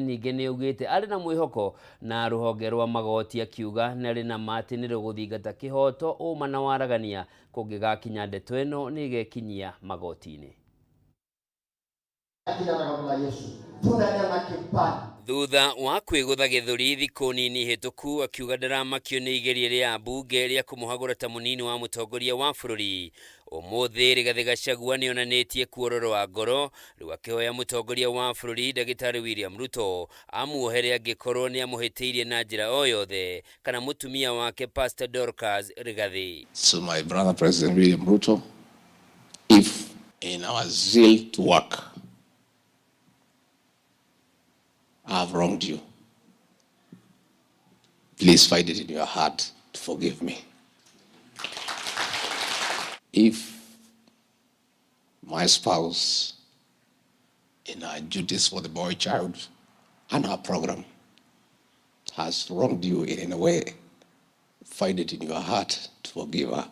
Ningĩ nĩ augĩte arĩ na mwĩhoko na rũhonge rwa magoti, akiuga nĩ arĩ na ma atĩ nĩ rũgũthingata kĩhoto, ũma na waragania kũngĩgakinya ndeto ĩno nĩ ĩgekinyia magoti-inĩ. Thutha wa kwĩgũtha gĩthũri thikũ nini hĩtũku, akiuga ndaramakio nĩ igeria rĩa ambunge rĩa kũmũhagũra ta mũnini wa mũtongoria wa bũrũri. Ũmũthĩ Rigathĩ Gachagua nĩonanĩtie kuororoa ngoro rĩu akĩhoya mũtongoria wa bũrũri Ndagĩtarĩ William Ruto amuohere angĩkorwo nĩamũhĩtĩirie na njĩra o yothe kana mũtumia wake Pastor Dorcas Rigathĩ. So my brother President William Ruto, if in our zeal to work I have wronged you, please find it in your heart to forgive me. If my spouse in her duties for the boy child and her program has wronged you in any way, find it in your heart to forgive her.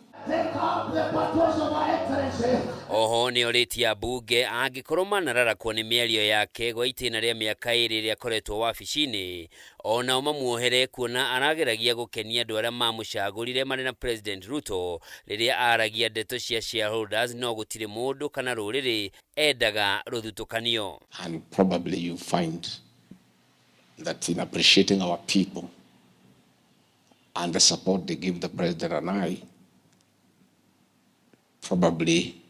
Oho nĩ orĩtie ambunge angĩkorwo manararakwo nĩ mĩario yake gwa itĩna rĩa mĩaka ĩrĩ ĩrĩa akoretwo wabici-inĩ, o nao mamuohere kuona arageragia gũkenia andũ arĩa mamũcagũrire marĩ na President Ruto rĩrĩa aragia ndeto cia shareholders, no gũtirĩ mũndũ kana rũrĩrĩ endaga rũthutũkanio. And probably you find that in appreciating our people and the support they give the president and I, probably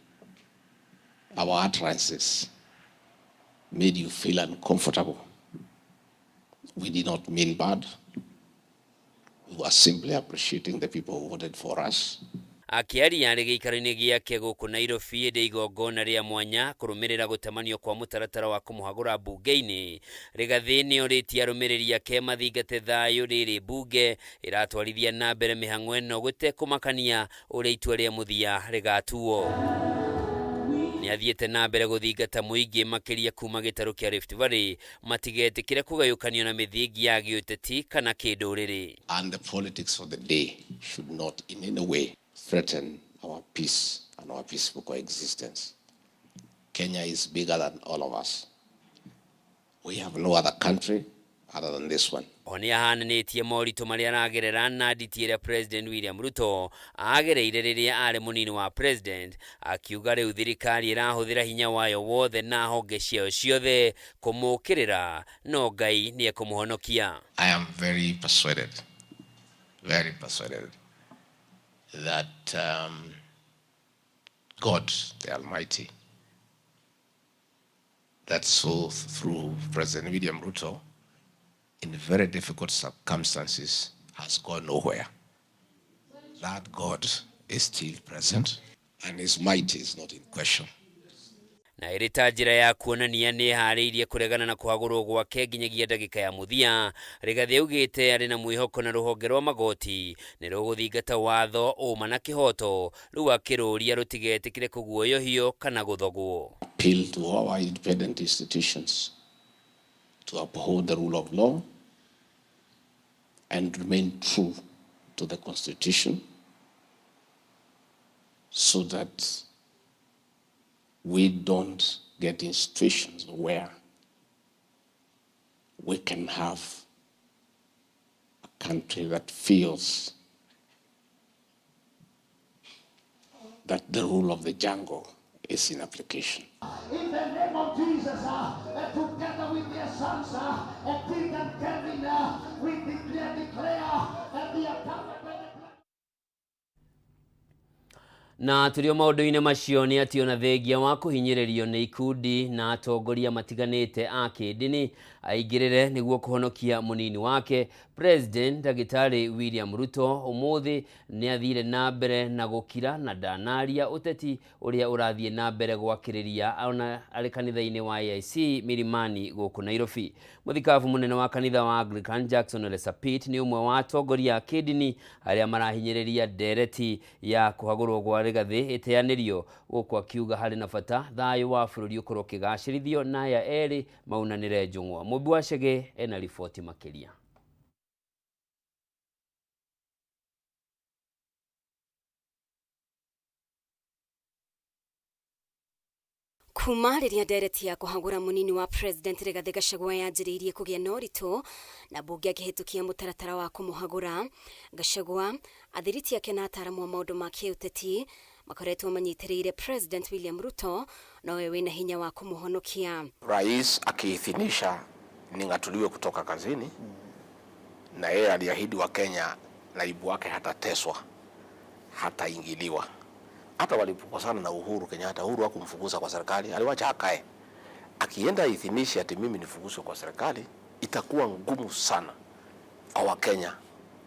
our utterances made you feel uncomfortable. We did not mean bad. We were simply appreciating the people who voted for us. Akĩaria arĩ gĩikaro-inĩ gĩake gũkũ Nairobi hĩndĩ ya igongona rĩa mwanya kũrũmĩrĩra gũtemanio kwa mũtaratara wa kũmũhagũra mbunge-inĩ, Rigathĩ nĩ orĩtie arũmĩrĩri ake mathingate thayũ rĩrĩ mbunge ĩratwarithia na mbere mĩhang'o ĩno gũtekũmakania ũrĩa itua rĩa mũthia rĩgatuo. Nĩ athiĩte na mbere gũthingata mũingĩ makĩria kuma gĩtarũ kĩa Rift Valley matigetĩkĩre kũgayũkanio na mĩthingi ya gĩũteti kana kĩndũrĩrĩ. And the politics of the day should not in any way threaten our peace and our peaceful coexistence. Kenya is bigger than all of us. We have no other country other than this one. Oho nĩ ahananĩtie moritũ marĩa aragerera na nditi ĩrĩa President William Ruto agereire rĩrĩa arĩ mũnini wa President, akiuga rĩu thirikari ĩrahũthĩra hinya wayo wothe na honge ciayo ciothe kũmũkĩrĩra, no Ngai nĩ ekũmũhonokia. I am very persuaded, very persuaded that God, the Almighty, that saw through President William Ruto in very difficult circumstances has gone nowhere. That God is still present and his might is not in question. Na ĩrĩ ta njĩra ya kuonania nĩ ĩharĩirie kũregana na kũhagũrwo gwake nginyagia ndagĩka ya mũthia, Rigathĩ augĩte arĩ na mwĩhoko na rũhonge rwa magoti nĩ rũgũthingata watho, ũma na kĩhoto, rĩu akĩrũria rũtigetĩkĩre kũguoyohio kana gũthogwo. Appeal to our independent institutions to uphold the rule of law and remain true to the Constitution so that we don't get in situations where we can have a country that feels that the rule of the jungle is in application. In the name of Jesus, and together with their sons, and King and Kevin, we declare, and they are covered by the blood. Na tũrĩ o maũndũ-inĩ macio nĩ atĩ ona thengia wa kũhinyĩrĩrio nĩ ikundi na atongoria matiganĩte a kĩndini aingĩrĩre nĩguo kũhonokia mũnini wake President Ndagĩtarĩ William Ruto ũmũthĩ nĩ athire na mbere na gũkira na ndanaria ũteti ũrĩa ũrathiĩ na mbere gwakĩrĩria ona arĩ kanitha-inĩ wa AIC Milimani gũkũ Nairobi. Mũthikabu mũnene wa kanitha wa Anglican Jackson Ole Sapit nĩ ũmwe wa atongoria a kĩndini arĩa marahinyĩrĩria ndereti ya kũhagũrwo gwa Rigathĩ ĩteanĩrio gũkũ akiuga harĩ na bata thayũ wa bũrũri ũkorwo ũkĩgacĩrithio na aya erĩ maunanĩre njũng'wa. Mũmbi wa Chege ena riboti makĩria. Kuma rĩrĩa ndereti ya kũhagũra mũnini wa President Rigathĩ Gachagua yanjĩrĩirie kũgĩa na ũritũ na mbunge akĩhĩtũkia mũtaratara wa kũmũhagũra Gachagua, athiriti ake na ataaramu a maũndũ ma kĩũteti makoretwo manyitĩrĩire President William Ruto nowe wĩna hinya wa kũmũhonokia. Rais akiidhinisha ning'atuliwe kutoka kazini, na yeye aliahidi wa Kenya naibu wake hatateswa, hataingiliwa. Hata walipokosana na Uhuru Kenyatta, Uhuru hakumfukuza kwa serikali, aliwacha akae. Akienda idhinishe ati mimi nifukuzwe kwa serikali, itakuwa ngumu sana kwa Wakenya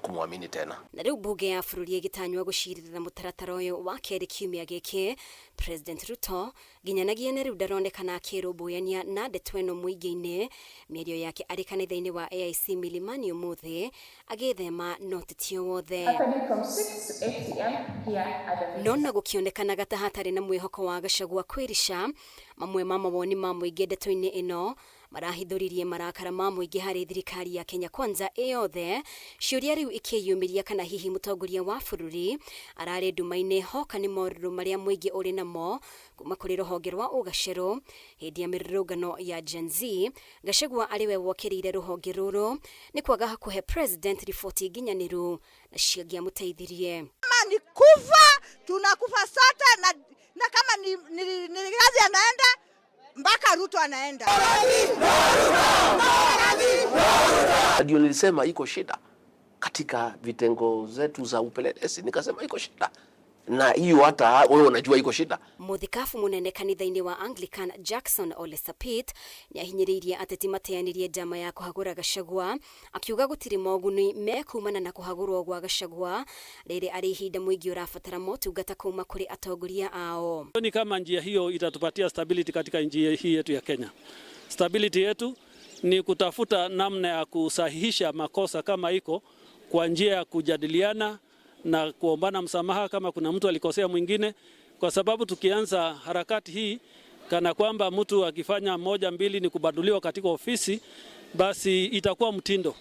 kumwamini tena. Na rĩu mbunge ya bũrũri ĩgĩtanywo gũcirĩrĩra mũtaratara ũyũ wa kerĩ kiumia gĩkĩ, President Ruto nginyanagia na rĩu ndaronekana akĩrũmbũyania na ndeto ĩno mũingĩ-inĩ. Mĩario yake arĩ kanitha-inĩ wa AIC Milimani ũmũthĩ agĩthema na ũteti o wothe. Happening from 6 to 8 p.m. here at the No na gũkĩonekanaga ta hatarĩ na mwĩhoko wa Gachagua kwĩrica, mamwe ma mawoni ma mũingĩ ndeto-inĩ ĩno marahithũririe marakara ma mũingĩ harĩ thirikari ya Kenya Kwanza ĩyothe. Ciũria rĩu ikĩyumĩria kana hihi mũtongoria wa bũrũri ararĩ nduma-inĩ hoka nĩ morũrũ marĩa mũingĩ ũrĩ namo kuma kũrĩ rũhonge rwa ũgacerũ hĩndĩ ya mĩrũrũngano ya Gen Z. Gachagua arĩ we wokĩrĩire rũhonge rũrũ nĩ kwaga kũhe president riboti nginyanĩru na ciangĩamũteithirie. Kama ni kufa tunakufa sote, na kama ni Rigathi anaenda mpaka Ruto anaenda. Ndio nilisema iko shida katika vitengo zetu za upelelezi, nikasema iko shida, na hiyo hata wewe unajua iko shida. Mũthikabu mũnene kanitha-inĩ wa Anglican Jackson Ole Sapit nĩahinyĩrĩirie ateti mateanĩrie njama ya kũhagũra Gachagua, akiuga gũtirĩ moguni mekumana na kũhagũrwo gwa Gachagua rĩrĩ arĩ ihinda mũingĩ ũrabatara motungata kuma kũrĩ atongoria ao. Ni kama njia hiyo itatupatia stability katika nchi hii yetu ya Kenya. Stability yetu ni kutafuta namna ya kusahihisha makosa kama iko kwa njia ya kujadiliana na kuombana msamaha kama kuna mtu alikosea mwingine, kwa sababu tukianza harakati hii kana kwamba mtu akifanya moja mbili ni kubaduliwa katika ofisi, basi itakuwa mtindo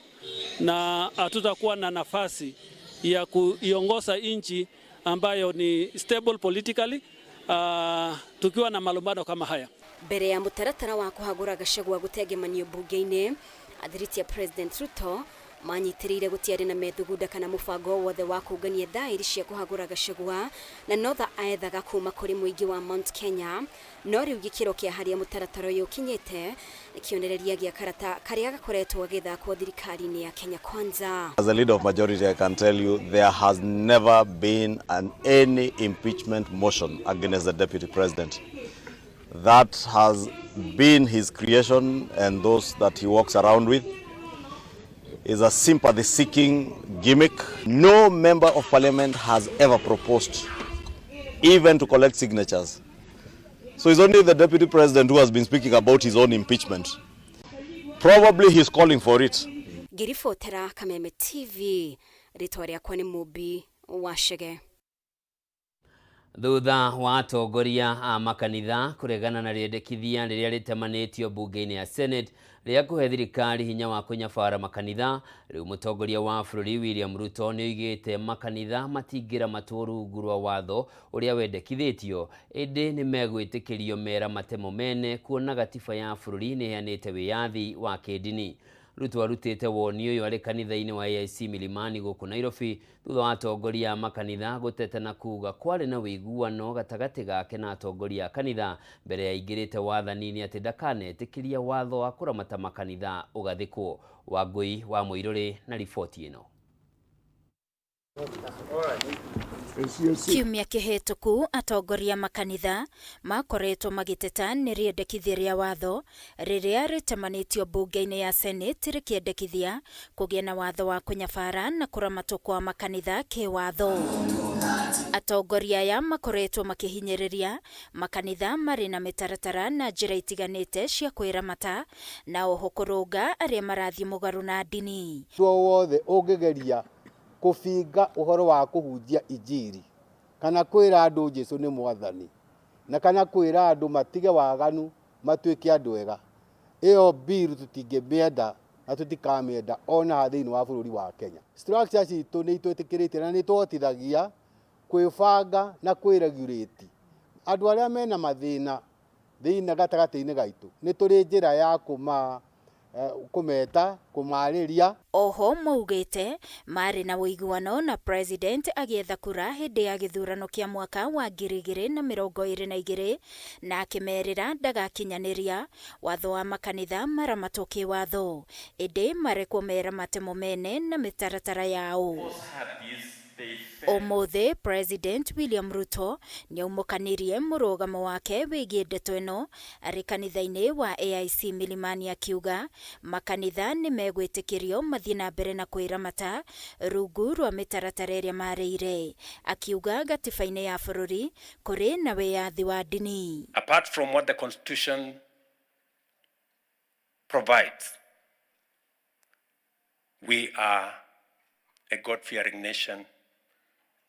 na hatutakuwa na nafasi ya kuiongoza nchi ambayo ni stable politically, tukiwa na malumbano kama haya. Mbere ya mũtaratara wa kũhagũra Gachagua gũtengemanio mbunge-inĩ, athiriti ya President Ruto manyitĩrĩire gũtiarĩ na methugunda kana mũbango wothe wa kũngania thaĩri cia kũhagũra Gachagua na notha aethaga kuma kũrĩ mũingĩ wa Mount Kenya. No rĩu gĩkĩro kĩa harĩa mũtaratara ũyũ ũkinyĩte nĩ kĩonereria gĩa karata karĩa gakoretwo gagĩthakwo thirikari-inĩ ya Kenya Kwanza. As a leader of majority, I can tell you there has never been any impeachment motion against the deputy president. That has been his creation and those that he walks around with. Is a sympathy-seeking gimmick. No member of parliament has ever proposed even to collect signatures. So it's only the deputy president who has been speaking about his own impeachment. Probably he's calling for it. Ngĩribotera Kameme TV, rĩtwa rĩakwa nĩ Mũmbi wa Chege. Thutha wa atongoria a makanitha kũregana na rĩendekithia rĩrĩa rĩtemanĩtio mbunge-inĩ ya Senate rĩa kũhe thirikari hinya wa kũnyabara makanitha, rĩu mũtongoria wa bũrũri William Ruto nĩoigĩte makanitha matingĩramatwo rungu rwa watho ũrĩa wendekithĩtio, ĩndĩ nĩmegwĩtĩkĩrio mera matemo mene kuona gatiba ya bũrũri nĩĩheanĩte wĩyathi wa kĩndini. Ruto arutĩte woni ũyũ arĩ kanitha-inĩ wa AIC Milimani gũkũ Nairobi thutha wa atongoria a makanitha gũteta na kuga kwarĩ na ũiguano gatagatĩ gake na atongoria a kanitha mbere ya aingĩrĩte wathani-inĩ atĩ ndakanetĩkĩria watho wa kũramata makanitha ũgathĩkwo. Wangũi wa Mũirũrĩ na riboti ĩno. Kiumia kĩhĩtũku atongoria makanitha makoretwo magĩteta nĩ rĩendekithia rĩa watho rĩrĩa rĩtemanĩtio mbunge-inĩ ya Senate rĩkĩendekithia kũgĩa na watho wa kũnyabara na kũramatwo kwa makanitha kĩwatho. Atongoria aya makoretwo makĩhinyĩrĩria makanitha marĩ na mĩtaratara na njĩra itiganĩte cia kwĩramata na oho kũrũnga arĩa marathiĩ mũgarũ na ndini. O wothe ũngĩgeria kũbinga ũhoro wa kũhunjia injiri kana kwĩra andũ Jesũ nĩ mwathani na kana kwĩra andũ matige waganu matuĩke andũ ega, ĩyo bill tũtingĩmĩenda na tũtikamĩenda ona ha thĩinĩ wa bũrũri wa Kenya. Structure citũ nĩ itwĩtĩkĩrĩtie na nĩ tũhotithagia kwĩbanga na kwĩregulate. Andũ arĩa mena mathĩna Thĩinĩ gatagatĩ-inĩ gaitũ nĩ tũrĩ njĩra ya kũma kũmeta kũmarĩria. Oho maugĩte marĩ na ũiguano na president agĩetha kura hĩndĩ ya gĩthurano kĩa mwaka wa 2022 na akĩmerĩra ndagakinyanĩria watho wa makanitha maramatwo kĩwatho ĩndĩ marekwo meramate mo mene na mĩtaratara yao. Ũmũthĩ President William Ruto nĩaumũkanirie mũrũgamo wake wĩgiĩ ndeto ĩno arĩ kanitha-inĩ wa AIC Milimani akiuga makanitha nĩmegwĩtĩkĩrio mathiĩ na mbere na kwĩramata rungu rwa mĩtaratara ĩrĩa marĩire, akiuga gatiba-inĩ ya bũrũri kũrĩ na wĩyathi wa ndini. Apart from what the Constitution provides, we are a God-fearing nation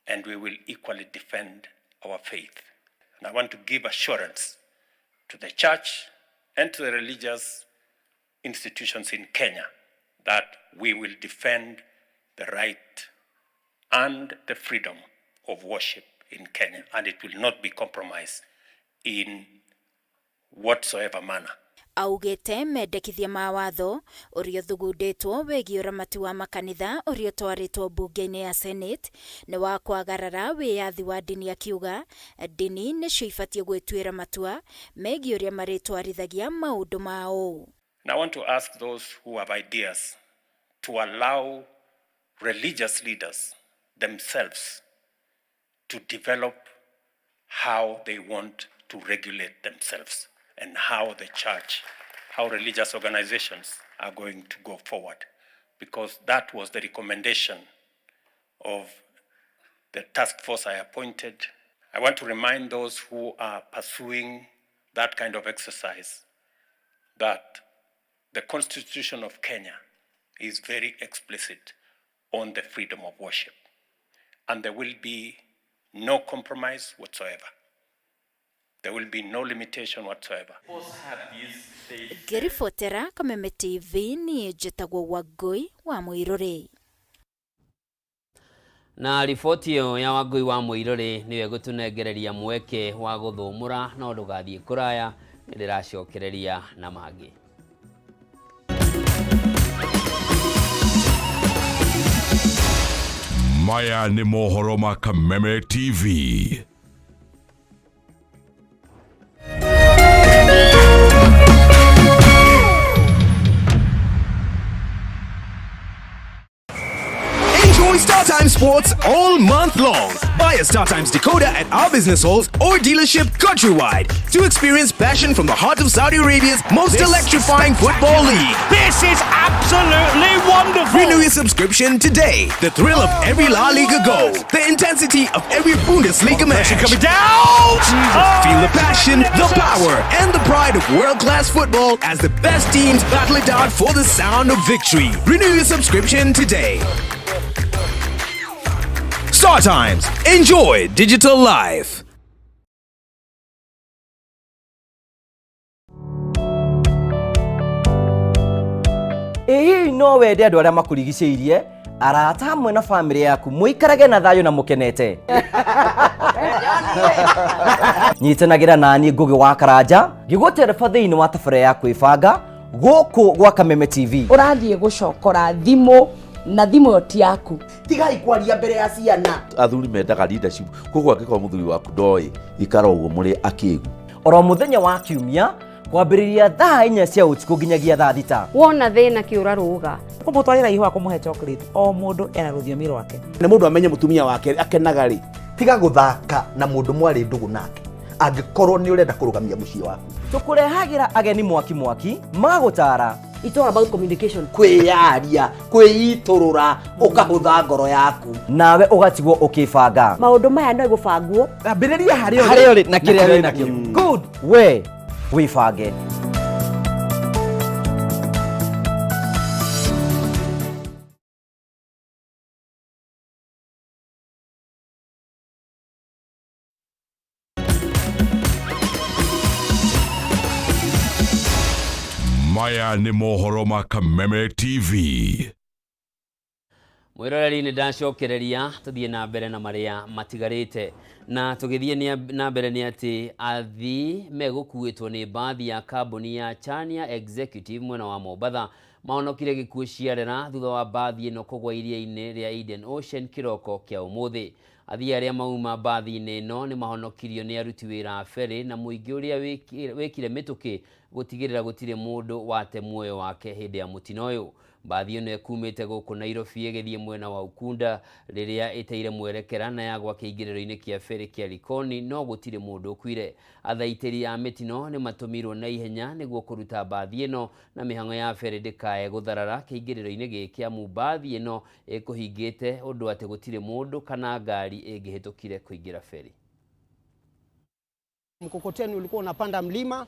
and we will equally defend our faith. And I want to give assurance to the church and to the religious institutions in Kenya that we will defend the right and the freedom of worship in Kenya, and it will not be compromised in whatsoever manner. Augĩte mendekithia ma watho ũrĩa ũthugundĩtwo wĩgiĩ ũramati wa makanitha ũrĩa ũtwarĩtwo mbunge-inĩ ya Senate nĩ wa kwagarara wĩyathi wa ndini, akiuga ndini nĩcio ibatiĩ gwĩtuĩra matua megiĩ ũrĩa marĩtwarithagia maũndũ mao. And I want to ask those who have ideas to allow religious leaders themselves to develop how they want to regulate themselves and how the church, how religious organizations are going to go forward. Because that was the recommendation of the task force I appointed. I want to remind those who are pursuing that kind of exercise that the Constitution of Kenya is very explicit on the freedom of worship, and there will be no compromise whatsoever. There will be no limitation whatsoever. Ngĩribotera Kameme TV niĩ njĩtagwo Wangũi wa Mũirũrĩ. Na riboti ĩyo ya Wangũi wa Mũirũrĩ nĩyo ĩgũtũnengereria mweke wa gũthũmũra, no ndũgathiĩ kũraya, nĩndĩracokereria na mangĩ. Maya nĩ mohoro ma Kameme TV. Enjoy StarTimes Sports all month long. Buy a StarTimes decoder at our business halls or dealership countrywide to experience passion from the heart of Saudi Arabia's most electrifying football league. This is absolutely wonderful. Renew your subscription today. The thrill of every La Liga goal, the intensity of every Bundesliga match. Coming down. Feel the passion, the power, and the pride of world-class football as the best teams battle it out for the sound of victory. Renew your subscription today. Star Times. Enjoy digital life. Ĩ hihi no wende andũ arĩa makũrigicĩirie, arata hamwe na bamĩrĩ yaku mũikarage na thayũ na mũkenete? Nyitanagĩra naniĩ Ngũgĩ wa Karanja ngĩgũtereba thĩinĩ wa tabarĩra ya kwĩbanga gũkũ gwa Kameme TV. Ũrathiĩ gũcokora thimũ na thimũ ĩyo ti yaku. Tigai kwaria mbere ya ciana. Athuri mendaga leadership, koguo angĩkorwo mũthuri waku ndoĩ, ikara ũguo mũrĩ akĩgu. Oro mũthenya wa kiumia kwambĩrĩria thaa 4 cia ũtukũ nginyagia thaa 6. Wona thĩna kĩũra rũga. Kũmũtwarĩra ihũa, kũmũhe chocolate, o mũndũ ena rũthiomi rwake. Nĩ mũndũ amenye mũtumia wake akenaga rĩ. Tiga gũthaka na mũndũ mwarĩ ndũgũ nake angĩkorwo nĩ ũrenda kũrũgamia mũciĩ waku. Tũkũrehagĩra ageni mwaki mwaki magũtara. It's all about communication. Kwĩyaria, kwĩitũrũra, ũkahũtha ngoro yaku. Nawe ũgatigwo ũkĩbanga. Maũndũ maya no gũbangwo. Ambĩrĩria harĩa ũrĩ. Harĩa ũrĩ na kĩrĩa wĩ nakĩo. Good. We wĩbange. Maya nĩ mohoro ma Kameme TV. Mwiroreri nĩ ndacokereria tũthiĩ na mbere na marĩa matigarĩte na tũgĩthiĩ na mbere nĩ atĩ athii megũkuĩtwo nĩ mbathi ya kambuni ya Chania Executive mwena wa Mombatha mahonokire gĩkuũ ciarera thutha wa mbathi ĩno kũgwa iria-inĩ rĩa Indian Ocean kĩroko kĩa ũmũthĩ. Athii arĩa mauma mbathi-inĩ ĩno nĩ mahonokirio nĩ aruti wĩra a ferry na mũingĩ ũrĩa wĩkire mĩtũkĩ gũtigĩrĩra gũtirĩ mũndũ wate muoyo wake hĩndĩ ya mũtino ũyũ. Mbathi ĩno ĩkumĩte gũkũ Nairobi ĩgĩthiĩ mwena wa Ukunda rĩrĩa ĩteire mwerekera na yagwa kĩingĩrĩro-inĩ kĩa ferry kĩa Likoni no gũtirĩ mũndũ ũkuire. Athaitĩri a mĩtino nĩ matũmirwo na ihenya nĩguo kũruta mbathi ĩno na mĩhang'o ya ferry ndĩkae gũtharara kĩingĩrĩro-inĩ gĩkĩ amu mbathi ĩno ĩkũhingĩte ũndũ atĩ gũtirĩ mũndũ kana ngari ĩngĩhĩtũkire kũingĩra ferry. Mkokoteni ulikuwa unapanda mlima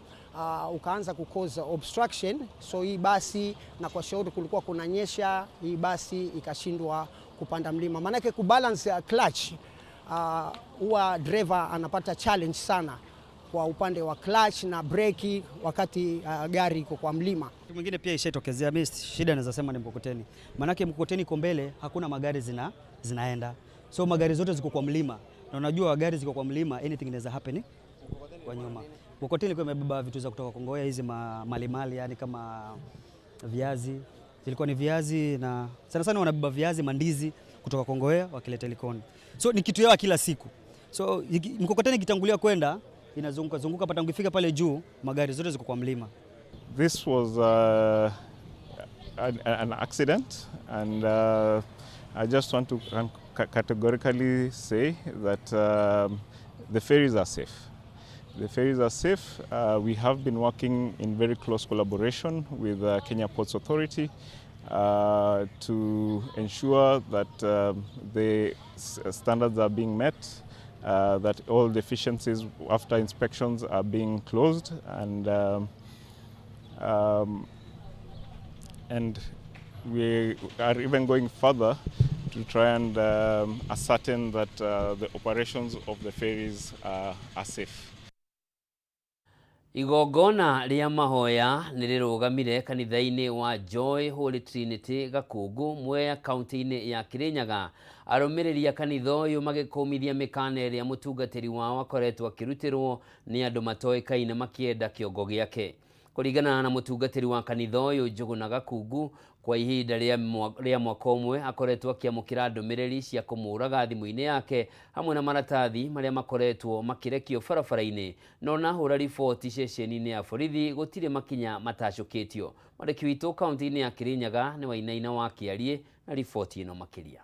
ukaanza kucause obstruction, so hii basi, na kwa shauri kulikuwa kunanyesha, hii basi ikashindwa kupanda mlima. Maanake kubalance clutch huwa driver anapata challenge sana kwa upande wa clutch na breki wakati gari iko kwa mlima. Mwingine pia ishaitokezea, mimi shida naweza sema ni mkokoteni. Maanake mkokoteni iko mbele, hakuna magari zinaenda. So magari zote ziko kwa mlima. Na unajua gari ziko kwa mlima, anything inaweza happen kwa nyuma. Mkokoteni ilikuwa imebeba vitu za kutoka Kongowea, hizi malimali, yani kama viazi. Zilikuwa ni viazi na sana sana wanabeba viazi, mandizi kutoka Kongowea wakileta Likoni. So ni kitu yao kila siku. So mkokoteni ikitangulia kwenda inazunguka zunguka pata ukifika pale juu magari zote ziko kwa mlima. This was an accident, and I just want to categorically say that the ferries are safe. The ferries are safe. We have been working in very close collaboration with Kenya Ports Authority to ensure that the standards are being met, that all deficiencies after inspections are being closed, and we are even going further to try and ascertain that the operations of the ferries are safe. Igongona rĩa mahoya nĩ rĩrũgamire kanitha-inĩ wa Joy Holy Trinity Gakungu Mwea kaunti-inĩ ya Kirinyaga. Arũmĩrĩri a kanitha ũyũ magĩkũmithia mĩkana ĩrĩa mũtungatĩri wao akoretwo akĩrutĩrwo nĩ andũ matoĩkaine makĩenda kĩongo gĩake. Kũringana na mũtungatĩri wa kanitha ũyũ Njũgũna Gakungu, kwa ihinda rĩa mwaka ũmwe akoretwo akĩamũkĩra ndũmĩrĩri cia kũmũraga thimũ-inĩ yake hamwe na maratathi marĩa makoretwo makĩrekio barabara-inĩ, no nahũra riboti ceceni-inĩ ya borithi gũtirĩ makinya matacũkĩtio. Mwandĩki witũ kaunti-inĩ ya Kirinyaga nĩ Wainaina wa Kĩariĩ na riboti ĩno makĩria.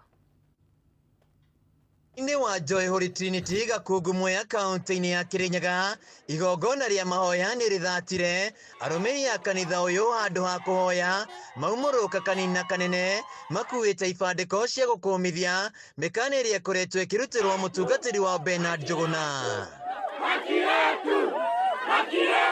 Inĩ wa Joy Holy Trinity Gakungu Mwea kaunti-inĩ ya Kirinyaga, igongona rĩa mahoya nĩ rĩthatire arũmĩrĩri a kanitha ũyũ handũ ha kũhoya maumũrũka kanina kanene makuĩte ibandĩko cia gũkũmithia mĩkana ĩrĩa ĩkoretwo ĩkĩrutĩrwo mũtungatĩri wa Bernard Njũgũna.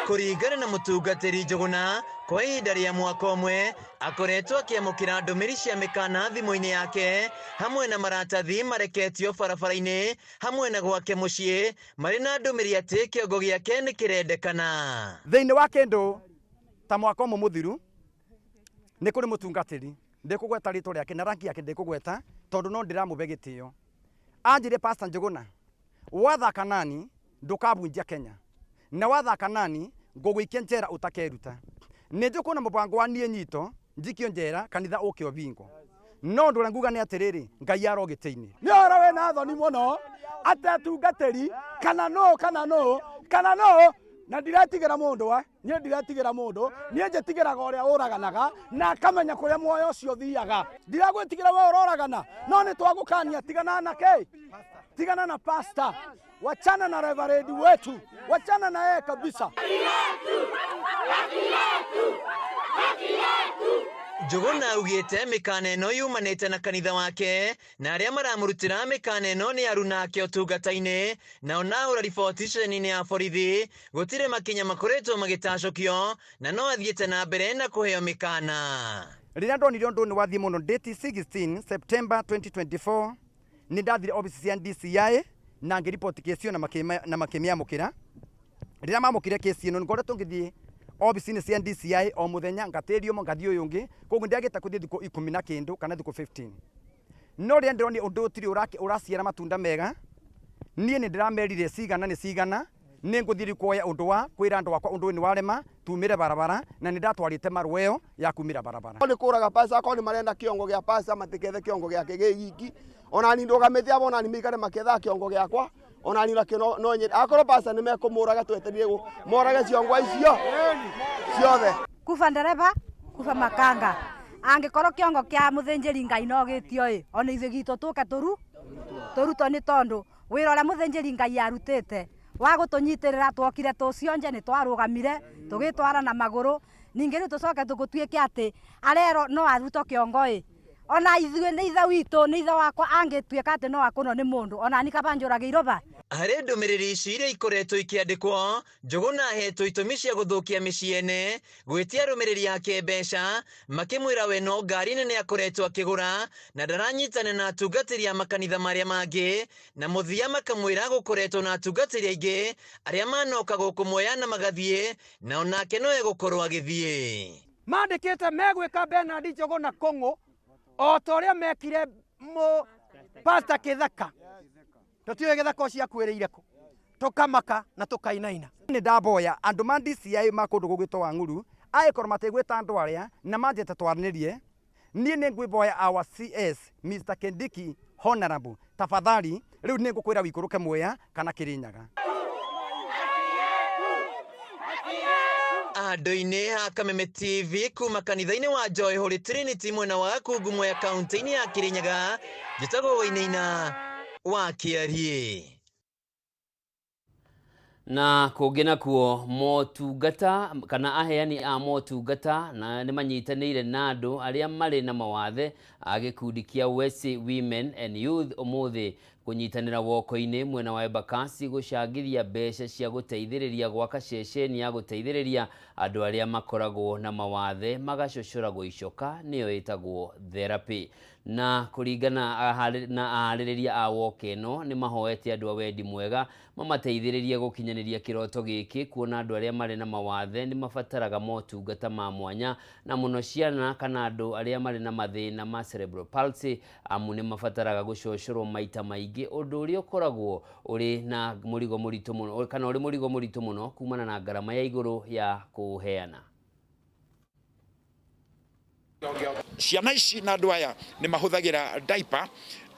Kũringana na mũtungatĩri Njũgũna, kwa ihinda rĩa mwaka ũmwe akoretwo akĩamũkĩra ndũmĩrĩri cia mĩkana thimũ-inĩ yake hamwe na maratathi mareketio barabara-inĩ hamwe na gwake mũciĩ marĩ na ndũmĩrĩri atĩ kĩongo gĩake nĩ kĩrendekana. Thĩinĩ wa kĩndũ ta mwaka ũmwe mũthiru nĩ kũrĩ mũtungatĩri ndĩkũgweta rĩtwa rĩake na rangi yake ndĩkũgweta tondũ no ndĩramũbe gĩtĩo. Anjĩre Pastor Njũgũna, wathaka nani ndũkabunjia Kenya na wathaka nani ngũgũikia njera ũtakeruta. Nĩ njũkũna mũbango wa niĩ nyito njikio njera kanitha ũke ũbingo. No ũndũ ũrĩa nguga nĩ atĩrĩrĩ, Ngai aro gĩtĩ-inĩ. Nĩ ũhoro wĩna thoni mũno atĩ atungatĩri kana nũ kana nũ kana nũ, na ndiretigĩra mũndũ wa niĩ ndiretigĩra mũndũ, niĩ njĩtigĩraga ũrĩa ũraganaga na akamenya kũrĩa muoyo ũcio ũthiaga. Ndiragwĩtigĩra we ũroragana, no nĩ twagũkania, tigana na kĩ, tigana na pastor, wachana na reverend wetu, wachana na yeye kabisa. Njũgũna augĩte mĩkana ĩno yumanĩte na kanitha wake na arĩa maramũrutĩra mĩkana ĩno nĩ aruna ake ũtungata-inĩ, na ona ahũra riboti ceceni-inĩ ya borithi gũtirĩ makinya makoretwo magĩtacũkio na no athiĩte na mbere na kũheo mĩkana. Rĩrĩa ndonire ũndũ nĩ wathiĩ mũno date 16 September 2024 nĩ ndathire office cia DCI na ngĩriboti kesi ĩyo na makĩmĩamũkĩra. Rĩrĩa mamũkĩre kesi ĩno ngoretwo ngĩthiĩ obici-inĩ cia DCI o mũthenya ngatĩrio mo ngathiĩ ũyũ ũngĩ, koguo ndiagĩte kũthiĩ thikũ ikũmi na kĩndũ kana thikũ 15. No rĩrĩa ndĩronire ũndũ ũyũ tirĩ ũraciara matunda mega, niĩ nĩ ndĩramerire cigana nĩ cigana, nĩ ngũthiĩ rĩu kuoya ũndũ wa kwĩra andũ akwa ũndũ ũyũ nĩ warema, tumĩre barabara, na nĩ ndatwarĩte marũa ĩyo ya kumĩra barabara. Nĩ kũraga pasa akorwo nĩ marenda kĩongo gĩa pasa matikethe kĩongo gĩake gĩ giki, onani ndũgamĩte abo onani maikare makĩethaga kĩongo gĩakwa, onani nakĩo no nyende akorwo pasa nĩ mekũmũraga twetereire morage ciongo icio ciothe. Kuba ndereba kuba makanga angikorwo kiongo kia muthinjiri Ngai no gitio i ona ithuĩ gitũ tũke tũrutwo nĩ tondũ wĩra ũrĩa mũthĩnjĩri Ngai arutĩte wa gũtũnyitĩrĩra twokire tũcionje nĩ twarũgamire tũgĩtwara na magũrũ, ningĩ rĩu tũcoke tũgũtuĩke atĩ arerwo no arutwo kĩongo ĩ ona ithuĩ nĩ ithe witũ nĩ ithe wakwa angĩtuĩka atĩ no akũnwo nĩ mũndũ ona ni kaba njũragĩirwo ba. Harĩ ndũmĩrĩri ici iria ikoretwo ikĩandĩkwo, Njũgũna ahetwo itũmi cia gũthũkia mĩciĩ ene, gwĩtia arũmĩrĩri ake mbeca, makĩmwĩra we no ngari nene akoretwo akĩgũra na ndaranyitana na atungatĩri a makanitha marĩa mangĩ, na mũthia makamwĩra gũkoretwo na atungatĩri aingĩ arĩa manoka gũkũ Mwea na magathiĩ, na onake no egũkorwo agĩthiĩ. Mandĩkĩte megwĩka Bernard Njũgũna Kũng'ũ o ta ũrĩa mekire mũ Pastor Kĩtheka. Tũtiũĩ gĩthaka ũcio akuĩrĩire kũ, tũkamaka na tũkainaina. Nĩ ndamboya andũ ma DCI ma kũndũ gũgwĩtwo Wang'uru angĩkorwo matigwĩta andũ arĩa na manjĩte twaranĩrie, niĩ nĩ ngwĩmboya our CS Mr Kindiki Honorable, tafadhali rĩu nĩ ngũkwĩra wĩikũrũke Mwea kana Kĩrĩnyaga. Andũ-inĩ a Kameme TV kuma kanitha-inĩ wa Joy Holy Trinity mwena wa Gakungu Mwea kaunti-inĩ ya Kĩrĩnyaga, njĩtagwo Wainaina wa Kĩariĩ. Na kũngĩ nakuo motungata kana aheani a motungata na nĩ manyitanĩire na andũ arĩa marĩ na mawathe a gĩkundi kĩa West Women and Youth ũmũthĩ kũnyitanĩra woko-inĩ mwena wa Embakasi gũcangithia mbeca cia gũteithĩrĩria gwaka ceceni ya gũteithĩrĩria andũ arĩa makoragwo na mawathe magacocoragwo icoka nĩyo ĩtagwo therapy. Na kũringana na aharĩrĩria a woka ĩno nĩ mahoete andũ a wendi mwega mamateithĩrĩrie gũkinyanĩria kĩroto gĩkĩ, kuona andũ arĩa marĩ na mawathe nĩ mabataraga motungata ma mwanya na mũno ciana kana andũ arĩa marĩ na mathĩna ma cerebral palsy, amu nĩ mabataraga gũcocorwo maita maingĩ, ũndũ ũrĩa ũkoragwo ũrĩ na mũrigo mũritũ mũno kana ũrĩ mũrigo mũritũ mũno kumana na ngarama ya igũrũ ya kũũheana. Ciana ici na andũ aya nĩ mahũthagĩra diaper,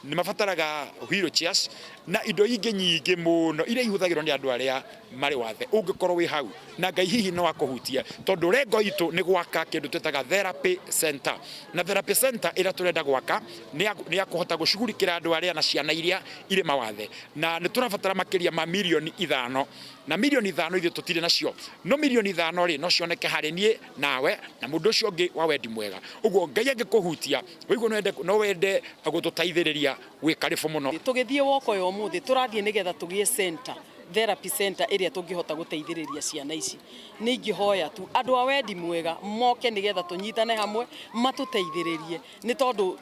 nĩ mabataraga wheelchairs na indo ingĩ nyingĩ mũno iria ihũthagĩrwo nĩ andũ arĩa marĩ wathe. Ũngĩkorwo wĩ hau na Ngai hihi no akũhutie, tondũ lengo itũ nĩ gwaka kĩndũ twĩtaga therapy center, na therapy center ĩrĩa tũrenda gwaka nĩ ya kũhota gũcugurikĩra andũ arĩa na ciana iria irĩ mawathe, na nĩ tũrabatara makĩria ma mirioni 5, na mirioni 5 ithuĩ tũtirĩ nacio, no mirioni 5 rĩ no cioneke harĩ niĩ nawe na mũndũ ũcio ũngĩ wa wendi mwega. Ũguo Ngai angĩkũhutia ũigue no wende gũtũteithĩrĩria wĩ karibu mũno. Tũgĩthiĩ woko ya ũmũthĩ tũrathiĩ nĩgetha tũgĩe center, therapy center ĩrĩa tũngĩhota gũteithĩrĩria ciana ici. Nĩ ingĩhoya tu andũ a wendi mwega moke nĩgetha tũnyitane hamwe matũteithĩrĩrie, nĩ tondũ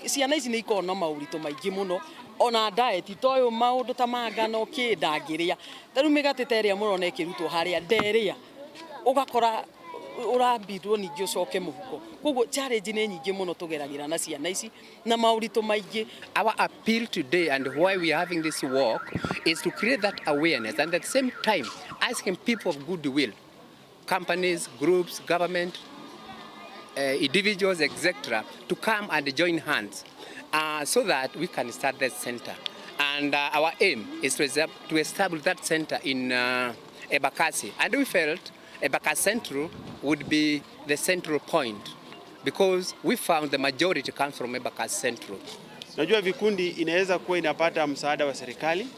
ciana ici nĩ ikoragwo na maũritũ maingĩ mũno, ona diet ta ũyũ maũndũ ta ma ngano kĩ ndangĩrĩa. Ta rĩu mĩgate ta ĩrĩa mũrona ĩkĩrutwo harĩa nderĩa, ũgakora ũrambindwo ningĩ ũcoke mũhuko. Koguo challenge nĩ nyingĩ mũno tũgeragĩra na ciana ici na maũritũ maingĩ. Our appeal today and why we are having this walk is to create that awareness and at the same time asking people of goodwill, companies, groups, government, individuals, etc., to come and join hands so that we can start that center. And our aim is to establish that center in Embakasi. And we felt Embakasi Central would be the central point because we found the majority comes from Embakasi Central. Najua vikundi inaweza kuwa inapata msaada wa serikali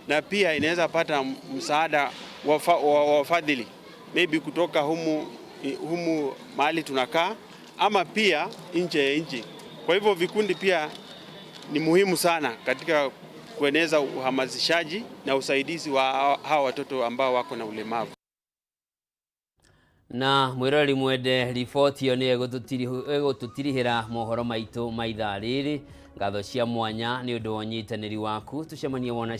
na pia inaweza pata msaada wa wafadhili maybe kutoka humu mahali tunakaa ama pia nje ya nchi. Kwa hivyo vikundi pia ni muhimu sana katika kueneza uhamasishaji na usaidizi wa hawa watoto ambao wako na ulemavu. Na mwiroreri mwende, riboti ĩyo nĩyo ĩgũtũtirihĩra mohoro maitũ ma ithaa rĩrĩ. Ngatho cia mwanya nĩ ũndũ wa ũnyitanĩri waku, tũcemanie wona.